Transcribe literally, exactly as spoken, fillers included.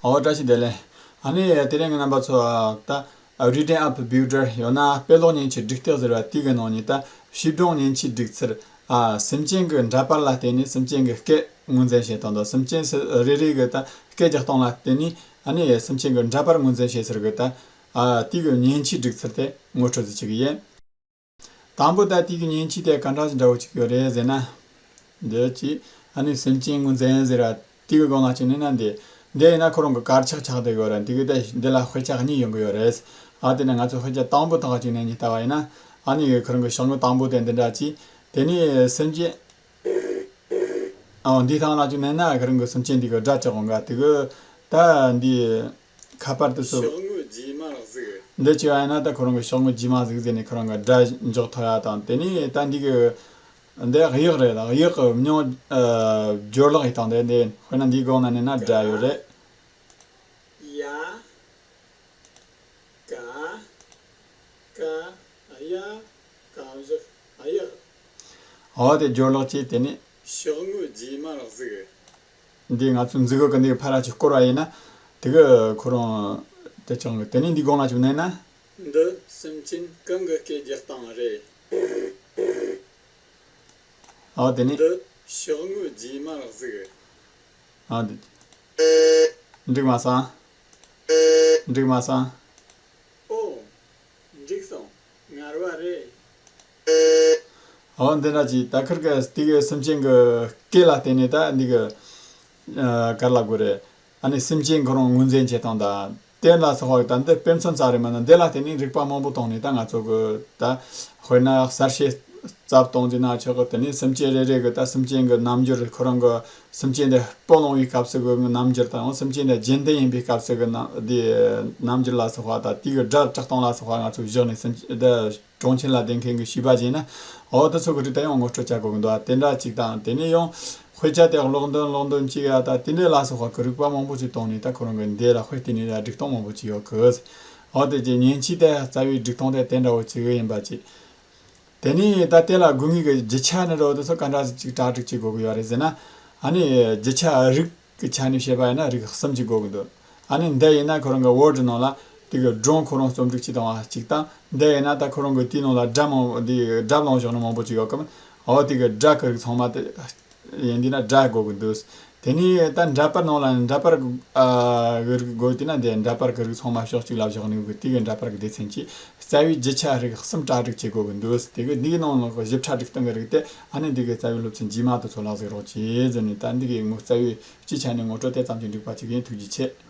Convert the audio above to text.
ཨོ་བཀྲ་ཤིས་བདེ་ལེགས། ཨ་ནི་དེ་རིང་ངས་རྣམ་པ་ཚོ་ད་Reading App Builder ཡང་ན་དཔེ་ཀློག་མཉེན་ཆས་སྒྲིག་སྟེགས་ཟེར་བ་དེ་གི་ནང་ནས་ད་བྱིས་སྒྲུང་མཉེན་ཆས་སྒྲིག་ཚུལ། ཨ་སེམས་ཅན་གྱི་འདྲ་པར་ལ་བརྟེན་ནས་སེམས་ཅན་གྱི་སྐད་ངོས་འཛིན་བྱེད་སྟངས་དང་། སེམས་ཅན་སུ་རེ་རེ་གི་ད་སྐད་རྒྱག་སྟངས་ལ་བརྟེན་ནས་ཨ་ནི་སེམས་ཅན་གྱི་འདྲ་པར་ངོས་འཛིན་བྱེད་ཚུལ་གི་ད་ཨ་དེ་གི་མཉེན་ཆས་སྒྲིག་ཚུལ་དེ་ངོ་སྤྲོད་ཅིག་ཡིན། དང་པོ་ད་དེ་གི་མཉེན་ཆས་དེ་ག་འདྲ་ཞིག་འདྲ་བོ་ཅིག་ཡོད་རེད་ཟེར་ན། འདི་ཅི་ཨ་ནི་སེམས་ཅན་ངོས་འཛིན་ཟེར་བ་དེ་གི་སྒང་ལ་ཅིག་མནན་ན། འདི་འདི་ཡིན་ན་ཁོ་རང་གི་དཀར་ཆག་ཆག་བསྡད་ཡོད་རེད། འདི་གི་ད་འདི་ལ་དཔེ་ཆ་གཉིས་ཡོང་གི་ཡོད་རེད། ཨ་དེ་ནས་ང་ཚོ་དཔེ་ཆ་དང་པོ་དག་ཅིག་ནས་ཉིད་ལྟ་བ་ཡིན་ན། ཨ་ནི་ཁོ་རང་གི་ཤོག་ངོས་དང་པོ་དེ་འདི་འདྲ་ཅིག་དེ་ནས་སེམས་ཅན། ཨ་འདི་ཐང་ལ་ཅིག་མནན་ན་ཁོ་རང་གི་སེམས་ཅན་འདི་གི་སྒྲ་ཅིག་འོང་ག་དེ་གི་ད་འདི། ཁ་པར་དུ་སོ། ཤོག་ངོས་རྗེས་མར་གཟིགས། འདི་བྱས་པ་ཡིན་ན་ད་ཁོ་རང་གི་ཤོག་ངོས་རྗེས་མར་གཟིགས་ཟེར་ནས་ཁོ་རང་གི་སྒྲ་འཇོག་ཐུབ་ཡ་དང་། དེ་ནས་ད་འདི་གི་འདི་གཡག་རེད། གཡག་གི་མྱིང་ཨ་སྦྱོར་ཀློག་ཡི་སྟངས་དེ། འདི་དཔེར་ན་འདིའི་སྒང་ན་མནན་ན་སྒྲ་ཡོད་རེད། ཡ། ཀ། ཀ། ཡ། ཀ་བཞག་གཡག་འོ་དེ་སྦྱོར་ཀློག་བྱས། དེ་ནས། ཤོག་ངོས་རྗེས་མར་གཟིགས། འདི་ང་ཚོ་མཛུབ་གུ་གི་འདི་ཕར་ར་ཅིག་བསྐོར་བ་ཡིན་ན། དེ་གི་ཁོ་རང་དེ་ཆགས་གི། དེ་ནས་འདི་སྒང་ལ་ཅིག་མནན་ན། འདི་སེམས་ཅན་གང་གི་སྐད་རྒྱག་སྟངས་རེད། ཨོ་དེ་ནས། འདི་ཤོག་ངོས་རྗེས་མར་གཟིགས། ཨ་འདི། འགྲིག་མ་སོང་། འགྲིག་མ་སོང་། ཨོ། འགྲིག་སོང་། ངར་བ་རེད། ཨོ་འདི་འདྲ་ཅིག་ད་ཁིར་གི་དེ་གི་སེམས་ཅན་གི་སྐད་ལ་བརྟེན་ནས་ད་འདི་གི་ཨ་ག་རེ་ལབ་དགོས་རེད། ཨ་ནི་སེམས་ཅན་ཁོ་རང་ངོས་འཛིན་བྱེད་སྟངས་དང་དེ་ལ་སོགས་པ་ད་འདི་དཔེ་མཚོན་ཙམ་རེད། མིན་ན་འདི་ལ་བརྟེན་ནས་རིག་པ་མང་པོ་བཏང་ནས་ད་ང་ཚོ་གི་ད་དཔེར་ན་གསར་ཤེས་རྩ་བཏང་རྒྱུ་ན་ཆོག་གི། དེ་ནས་སེམས་ཅན་རེ་རེ་གི་ད་སེམས་ཅན་གི་རྣམ་འགྱུར། ཁོ་རང་གི་སེམས་ཅན་དེ་སྤོ་ལངས་པའི་སྐབས་སུ་གི་རྣམ་འགྱུར་དང་། སེམས་ཅན་དེ་རྒྱུན་ལྡན་ཡིན་པའི་སྐབས་སུ་གི་རྣམ་དེ་རྣམ་འགྱུར་ལ་སོགས་པ་དང་། དེ་གི་སྒྲ་གྲགས་སྟངས་ལ་སོགས་པ་ང་ཚོ་གཞི་ནས་སེམས་ཅན་དེ་གྲོང་ཁྱེར་ལ་བསྡད་མཁན་གྱི་བྱིས་པ་ཅིག་ཡིན་ན། འོ་དེ་ཚོ་གི་རིགས་དེ་ཡང་ངོ་སྤྲོད་བྱ་དགོས་ཀྱི་འདུག་དེ་འདྲ་ཅིག་དང་། དེ་ནས་ཡང་དཔེ་ཆ་དེ་ཀློག་འདོན་ཀློག་འདོན་བྱེད་ཡ་ད་དེ་འདྲ་ལ་སོགས་པ་གི་རིག་པ་མང་པོ་ཅིག་བཏང་ནས་ད་ཁོ་རང་གི་འདི་ལ་དཔེ་བལྟས་ནས་ད་སྒྲིག་སྟངས་མང་པོ་ཅིག་ཡོད་གི། འོ་དེ་ཀྱི་མཉེན་ཆས་དེ་རྩ་བའི་སྒྲིག་སྟངས་དེ་དེ་འདྲ་བོ་ཅིག་ཡིན་པ་ཅིག་དེ་ནས་ད་དེ་ལ་དགོས་ངེས་ཀྱི་རྒྱུ་ཆ་ནི་རོ་དེ་ཚོ་ག་འདྲ་ཅིག་གྲ་སྒྲིག་བྱེད་དགོས་ཀྱི་ཡོད་རེད་ཟེར་ན། ཨ་ནི་རྒྱུ་ཆ་རིགས་ཀྱི་ཆ་ནས་བཤད་པ་ཡིན་ན་རིགས་གསུམ་ཅིག་དགོས་ཀྱི་འདུག་ཨ་ནི་འདི་ཡིན་ན་ཁོ་རང་གི་Word་ནང་ལ་དེ་གི་སྒྲུང་ཁོ་རང་རྩོམ་སྒྲིག་བྱེད་སྟངས་པ་གཅིག་དང་། འདི་ཡིན་ན་ད་ཁོ་རང་གི་དེའི་ནང་ལ་སྒྲ་མང་འདི་སྒྲ་བླངས་བཞག་ན་མང་པོ་ཅིག་ཡོད་གམ། འོ་དེ་གི་སྒྲ་གི་རིགས་ཚང་མ་དེ། ཡིན་དུས་ན་སྒྲ་དགོས་ཀྱི་འདུག་དེ་ནས་ད་འདྲ་པར་ནང་ལ་འདྲ་པར་གི་ཨ་གི་རིགས་དགོས་དུས་ན། དེ་འདྲ་པར་གི་རིགས་ཚང་མ་ཕྱོགས་གཅིག་ལ་བཞག་ནས་གི་དེ་གི་འདྲ་པར་གི་སྡེ་ཚན་གྱི་རྩ་བའི་རྒྱུ་ཆ་རིགས་གསུམ་གྲ་སྒྲིག་བྱེད་དགོས་ཀྱི་འདུག་དེ་གི་འདིའི་ནང་ལ་གི་ཞིབ་ཕྲ་སྒྲིག་སྟངས་གི་རིགས་དེ་ཨ་ནི་འདི་གི་རྩ་བའི་སློབ་ཚན་རྗེས་མ་དེ་ཚོ་ལ་གཟིགས་རོགས་གྱིས་ཟེར་ནས། ད་འདི་གི་ངོ་རྩ་བའི་སྤྱིའི་ཆ་ནས་ངོ་སྤྲོད་དེ་ཙམ་གྱིས་འགྲིག་པ་ཅིག་ཡིན། ཐུགས་རྗེ་ཆེ།